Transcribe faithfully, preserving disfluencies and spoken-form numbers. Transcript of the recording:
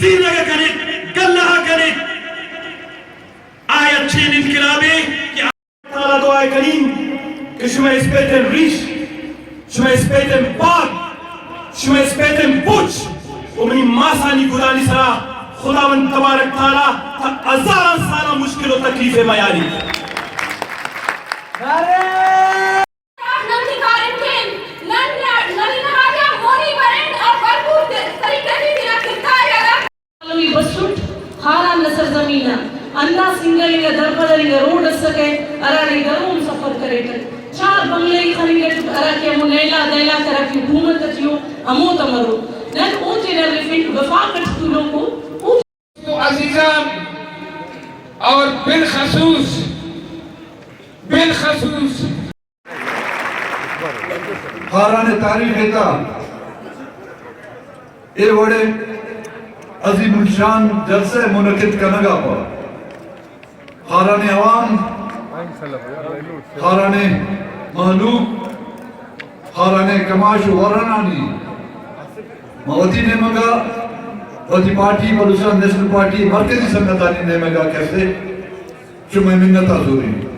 سینگ ء کریٹ، گلہ ء کریٹ۔ آ اچین انقلابے کہ تعالیٰ دعا ء کننگ کہ شمئے اسپیتن ریش، شمئے اسپیتن پاگ، شمئے اسپیتن پوچ و منی ماسانی گدانی سرا خداوند تبارک تعالیٰ تا ہزاراں سال آن مشکل و تکلیف ء میاری۔ نن کہ کاریم کین، نن، نن ننا غاتیا مونی برین اور بھرپور طریقہ ٹی تینا کردار ء ادا۔ سالو ای بسٹ خاران نا سرزمین آ، ہندا سنگل انگا درپدر انگا روڈ اسکہ، ہراڑے درو ہم سفر کریٹک۔ چار بنگلہ ای خننگٹک، ہراکہ ہمو لیلا دیلاک ہراکہ حکومت اٹی او، ہمو تا مرو۔ نن او تینا ریفنٹ وفاق اٹ تولوکو، او۔ عزیزان اور بالخصوص، بالخصوص خاران ء تاریخ ء تا اے وڑ ء عظیم الشان جلسہ ء منعقد کنگ آ پد خاران ء عوام، خاران ء مخلوق، خاران ء کماش و ورنانی ما وتی نیمگا، وتی پارٹی، بلوچستان نیشنل پارٹی مرکزی سنگتانی نیمگا کسے شمئے منت آ زورین۔